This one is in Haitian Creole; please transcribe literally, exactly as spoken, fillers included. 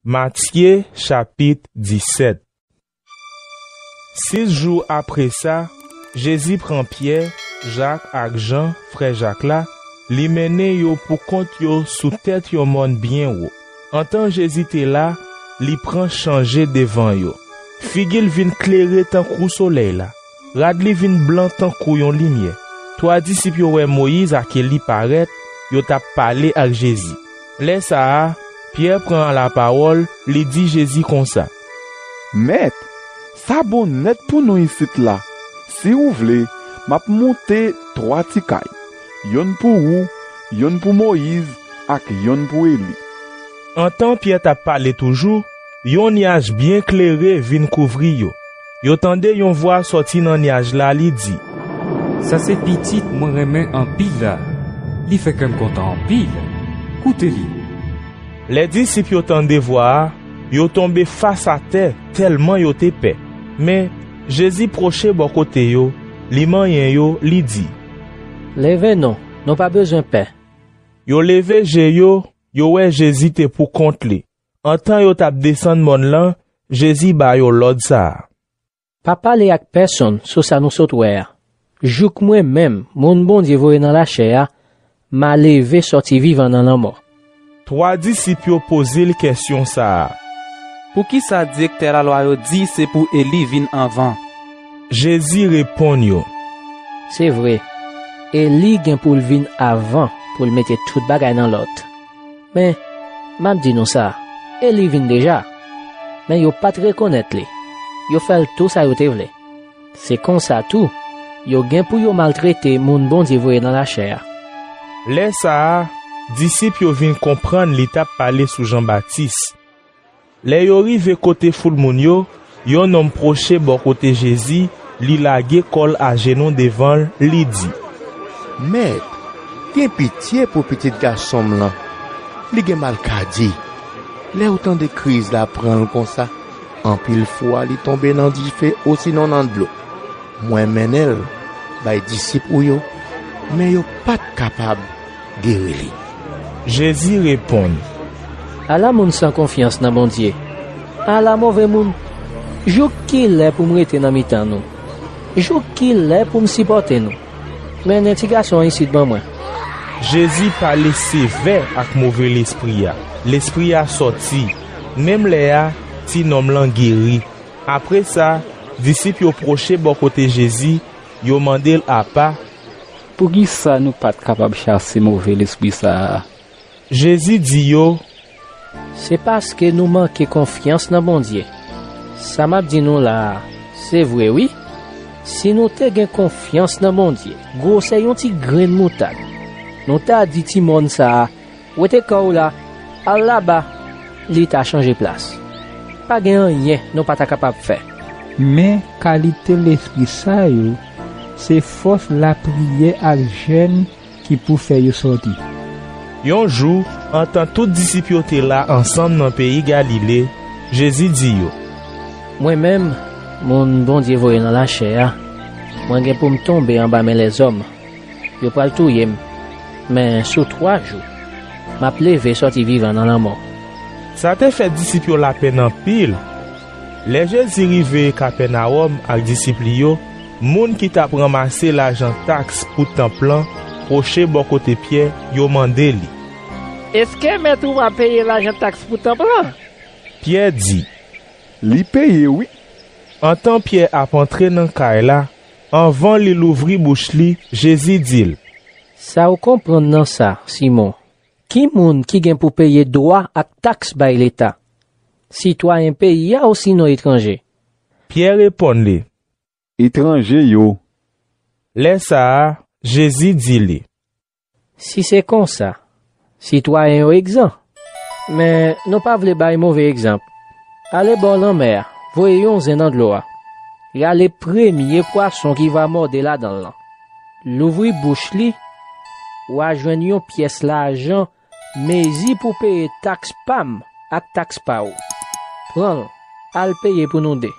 Matye, chapit disèt. Sis jou apre sa, Jezi pran Pyè, Jak ak Jan, frè Jak la, li mennen yo poukont yo sou tèt yon mòn byen wo. Antan Jezi te la, li pran chanje devan yo. Figi l vin klere tankou solèy la. Rad li vin blan tankou yon limyè. Twa disip yo wè Moyiz ak Eli parèt, yo t ap pale ak Jezi. Lè sa a, Pyè pran lapawòl, li di Jezi konsa: Mèt, sa bon nèt pou nou isit la. Si w vle, m ap monte twa ti kay, yonn pou ou, yonn pou Moyiz ak yonn pou Eli. Antan Pyè t ap pale toujou, yon nyaj byen klere vin kouvri yo. Yo tande yon vwa sòti nan nyaj la, li di: Sa se Pitit mwen renmen anpil la. Li fè kè m kontan anpil. Koute li. Lè disip yo tande vwa a, yo tonbe fas atè tèlman yo te pè. Men, Jezi pwoche bò kote yo, li manyen yo, li di: Leve nou, nou pa bezwen pè. Yo leve je yo, yo wè Jezi te poukont li. Antan yo t ap desann mòn lan, Jezi ba yo lòd sa a: Pa pale ak pèsonn sou sa nou sot wè a, jouk mwen menm, Moun Bondye voye nan lachè a, m a leve sòti vivan nan lanmò. Twa disip yo poze l kèsyon sa a: Poukisa direktè lalwa yo di se pou Eli vin anvan? Jezi reponn yo: Se vre, Eli gen pou l vin avan pou l mete tout bagay nan lòd. Men, m ap di nou sa, Eli vin deja, men yo pa t rekonèt li. Yo fè l tou sa yo te vle. Se konsa tou, yo gen pou yo maltrete Moun Bondye voye nan lachè a. Lè sa a, disip yo vin konprann li t ap pale sou Jan Batis. Lè yo rive kote foul moun yo, yon nonm pwoche bò kote Jezi, li lage kò l ajenou devan l, li di: Mèt, gen pitye pou pitit gason m lan. Li gen malkadi. Lè w tande kriz la pran l konsa, anpil fwa li tonbe nan dife osinon nan dlo. Mwen mennen l bay disip ou yo, men yo pa t kapab geri li. Jezi reponn: Ala moun san konfyans nan Bondye! Ala move moun! Jouk kilè pou m rete nan mitan nou? Jouk kilè pou m sipòte nou? Mennen tigason an isit ban mwen. Jezi pale sevè ak move lespri a. Lespri a sòti. Menm lè a, ti nonm lan geri. Apre sa, disip yo pwoche bò kote Jezi, yo mande l apa: Poukisa nou pa t kapab chase move lespri sa a? Jezi di yo: Se paske nou manke konfyans nan Bondye. Sa m ap di nou la a, se vre wi. Si nou te gen konfyans nan Bondye, gwosè yon ti grenn moutad, nou ta di ti mòn sa a: Wete kò w la, al laba, li ta chanje plas. Pa gen anyen nou pa ta kapab fè. Men kalite lespri sa yo, se fòs lapriyè ak jèn ki pou fè yo sòti. Yon jou, antan tout disip yo te la ansanm nan peyi Galile, Jezi di yo: Mwen menm, moun Bondye voye nan lachè a, mwen gen pou m tonbe anba men lèzòm. Yo pral touye m, men sou twa jou, m ap leve sòti vivan nan lanmò. Sa te fè disip yo lapenn anpil. Lè Jezi rive Kapènawòm ak disip li yo, moun ki t ap ranmase lajan taks pou tanp lan pwoche bò kote Pyè, yo mande li: Èske mèt ou a peye lajan taks pou tanp lan? Pyè di: Li peye wi. Antan Pyè ap antre nan kay la, anvan li louvri bouch li, Jezi di l: Sa w konprann nan sa, Simon? Ki moun ki gen pou peye dwa ak taks bay Leta? Sitwayen peyi a osinon etranje? Pyè reponn li: Etranje yo. Lè sa a, Jezi di li: Si se konsa, sitwayen yo egzan. Men nou pa vle bay move egzanp. Ale bò lanmè a, voye yon zen nan dlo a. Rale premye pwason ki va mòde ladan l lan. Louvri bouch li, w a jwenn yon pyès lajan mezi pou peye taks pa m ak taks pa w. Pran l, al peye pou nou de.